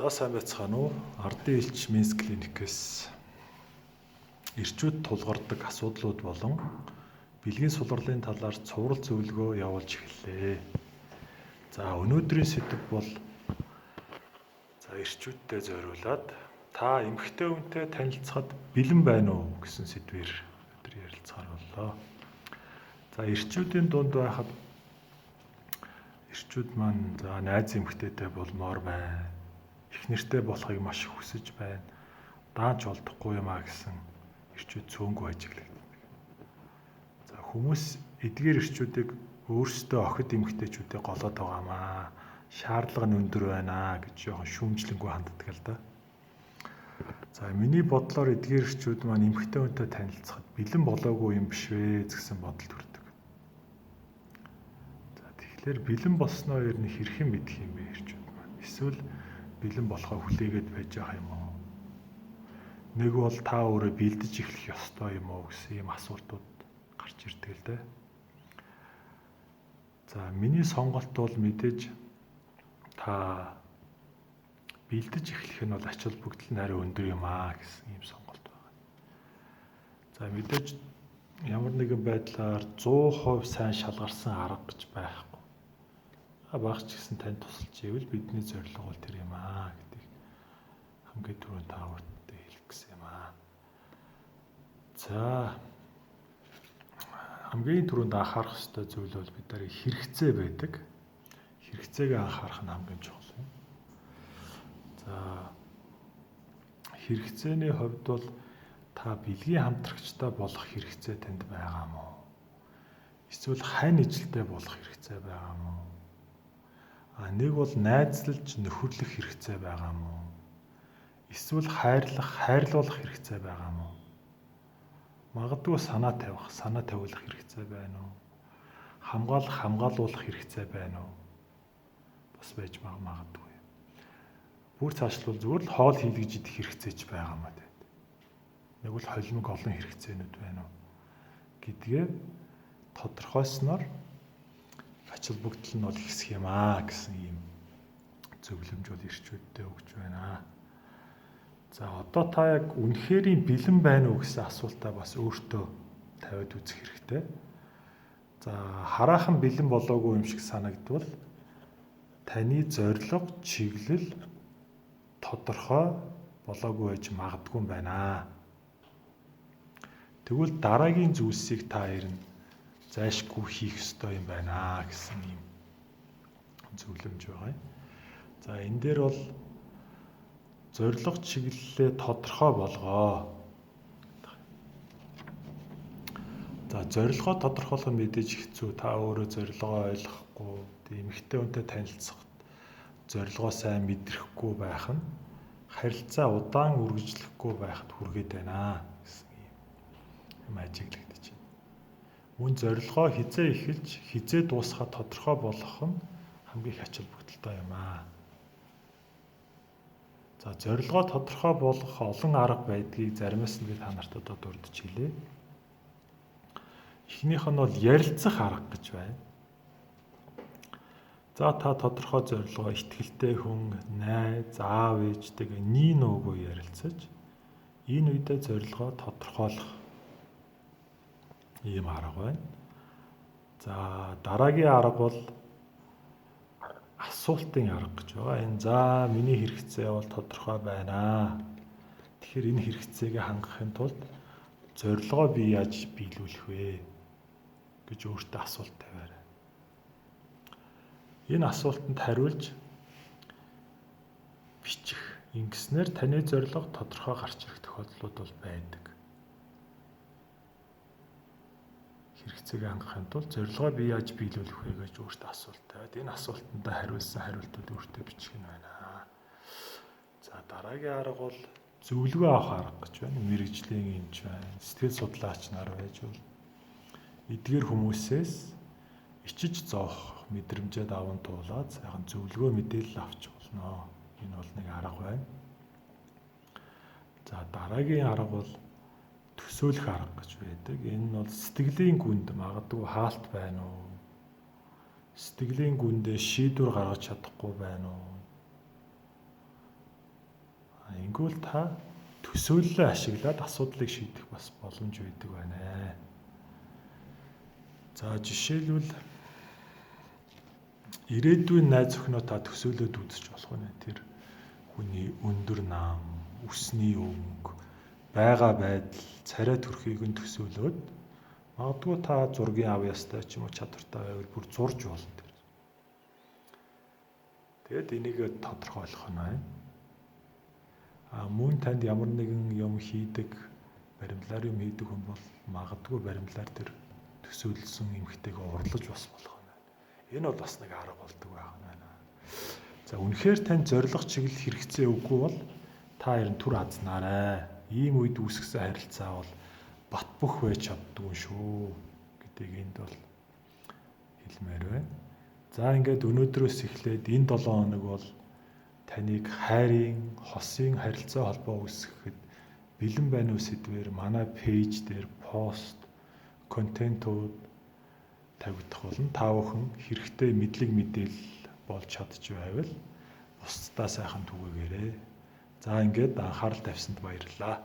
За сайн байцгаана уу? Ардын элч Минск клиникээс эрчүүд тулгардаг асуудлууд болон бэлгийн суларлын талаар цуврал зөвлөгөө явуулж эхэллээ. За өнөөдрийн сэдэв бол за эрчүүдтэй зориулаад та эмэгтэй хүнтэй танилцахад бэлэн байна уу гэсэн сэдвээр өнөөдөр ярилцгаар боллоо. За эрчүүдийн дунд байхад эрчүүд маань за найз эмэгтэйтэй болмоор байна. Их нэртэй болохыг маш их хүсэж байна. Даанч олдохгүй юм а гэсэн эрчүүд цөөнгүй ажиглагддаг. За хүмүүс эдгээр эрчүүдийг өөрсдөө охид эмэгтэйчүүдээ голоод байгаамаа. Шаардлага нь өндөр байна гэж жоохон шүүмжлэнгүй ханддаг л да. За миний бодлоор эдгээр эрчүүд маань эмэгтэй хүнтэй танилцахад бэлэн болоогүй юм биш вэ гэсэн бодол төрдөг. За тэгэхээр бэлэн болсноо ер нь хэрхэн мэдэх юм бэ эрчүүд маань? Эсвэл бэлэн болохоо хүлээгээд байж байгаа юм уу? Нэг бол та өөрөө бэлдэж эхлэх ёстой юм уу гэсэн ийм асуултууд гарч ирдэг л дээ. За миний сонголт бол мэдээж та бэлдэж эхлэх нь бол ач холбогдол нь арай өндөр юм аа гэсэн ийм сонголт байна. За мэдээж ямар нэгэн байдлаар 100% сайн шалгарсан арга гэж байхгүй. Баг ч гэсэн танд тусалж ивэл бидний зорилго бол тэр юм аа гэдгийг хамгийн түрүүнд та өөртөө хэлэх гэсэн юм аа. За хамгийн түрүүнд анхаарах ёстой зүйл бол бид нар хэрэгцээ байдаг. Хэрэгцээгээ анхаарах нь хамгийн чухал юм. За хэрэгцээний хувьд бол та бэлгийн хамтрагчтай болох хэрэгцээ танд байгаа юм уу? Эсвэл хань ижилтэй болох хэрэгцээ байгаа юм уу? А нэг бол найзлж нөхөрлөх хэрэгцээ байгаа юм уу? Эсвэл хайрлах, хайрлуулах хэрэгцээ байгаа юм уу? Магадгүй санаа тавих, санаа тавиулах хэрэгцээ байна уу? Хамгаалах, хамгаалуулах хэрэгцээ байна уу? Бас байж магадгүй. Бүр цаашлбал зүгээр л хоол хийлгэж идэх хэрэгцээ ч байгаа юм аа тэнд. Нэг бол холимог олон хэрэгцээнүүд байна уу гэдгээ тодорхойлсноор ач холбогдол нь бол ихсэх юм аа гэсэн ийм зөвлөмж бол эрчүүдтэй өгч байна. За одоо та яг үнэхэрийн бэлэн байна уу гэсэн асуултаа бас өөртөө тавиад үзэх хэрэгтэй. За хараахан бэлэн болоогүй юм шиг санагдвал таны зорилго, чиглэл тодорхой болоогүй байж магадгүй юм байна. Тэгвэл дараагийн зүйлсийг та ер нь зайлшгүй хийх ёстой юм байна гэсэн ийм зөвлөмж байгаа юм. За энэ дээр бол зорилго чиглэлээ тодорхой болгоо. За зорилгоо тодорхойлох нь мэдээж хэцүү. Та өөрөө зорилгоо ойлгохгүй, эмэгтэй хүнтэй танилцах зорилгоо сайн мэдрэхгүй байх нь харилцаа удаан үргэлжлэхгүй байхад хүргээд байна гэсэн юм ажиглагдаж байна. Мөн зорилгоо хизээ эхэлж, хизээ дуусгах тодорхой болгох нь хамгийн их ач холбогдолтой юм аа. За зорилгоо тодорхой болгох олон арга байдгийг заримаас нь би та нарт одоо дурдж хэлье. Эхнийх нь бол ярилцах арга гэж байна. За та тодорхой зорилгоо итгэлтэй хүн, найз, аав ээжтэйгээ нии нуугүй ярилцаж энэ үедээ зорилгоо тодорхойлох ийм арга байна. За дараагийн арга бол асуултын арга гэж байгаа. Энэ за миний хэрэгцээ бол тодорхой байна. Тэгэхээр энэ хэрэгцээгээ хангахын тулд зорилгоо би яаж биелүүлэх вэ гэж өөртөө асуулт тавиарай. Энэ асуултанд хариулж бичих. Ингэснээр таны зорилго тодорхой гарч ирэх тохиолдлууд бол байдаг. Хэрэгцээгээ хангахын тулд зорилгоо би яаж биелүүлэх вэ гэж өөртөө асуулт тавиад энэ асуултанд хариулсан хариултууд өөртөө бичих нь байна. За дараагийн арга бол зөвлөгөө авах арга гэж байна. Мэргэжлийн эмч байна, сэтгэл судлаач нар байж бол эдгээр хүмүүсээс ичиж зоох мэдрэмжээ даван туулаад сайхан зөвлөгөө мэдээлэл авч болно. Энэ бол нэг арга байна. За дараагийн арга бол төсөөлөх арга гэж байдаг. Энэ нь бол сэтгэлийн гүнд магадгүй хаалт байна уу? Сэтгэлийн гүндээ шийдвэр гаргаж чадахгүй байна уу? Ингүүл та төсөөллөө ашиглаад асуудлыг шийдэх бас боломж байдаг байна. За, жишээлбэл, ирээдүйн найз охиноо та төсөөлөөд үзэж болох нь. Тэр хүний өндөр нам, үсний өнгө, байгаа байдал, царай төрхийг нь төсөөлөөд магадгүй та зургийн авьяастай ч юм уу чадвартай байвал бүр зурж болно тэр. Тэгээд энийг тодорхойлох нь байна. А мөн танд ямар нэгэн юм хийдэг, баримлаар юм хийдэг хүн бол магадгүй баримлаар тэр төсөөлсөн эмэгтэйгээ урлаж бас болох нь байна. Энэ бол бас нэг арга болдог байх нь байна. За, үнэхээр танд зорилго чиглэл хэрэгцээ үгүй бол та ер нь түр азнаарай. Ийм үед үүсгэсэн харилцаа бол бат бөх байж чаддгүй шүү гэдгийг энд бол хэлмээр байна. За, ингээд өнөөдрөөс эхлээд энэ 7 хоног бол таныг хайрын, хосын харилцаа холбоо үүсгэхэд бэлэн байна уу сэдвээр манай page дээр пост, контентууд тавигдах болно. Та бүхэн хэрэгтэй мэдлэг мэдээлэл болж чадчих байвал бусдаа сайхан түгээгээрэй. За, ингээд анхаарал тавьсанд баярлалаа.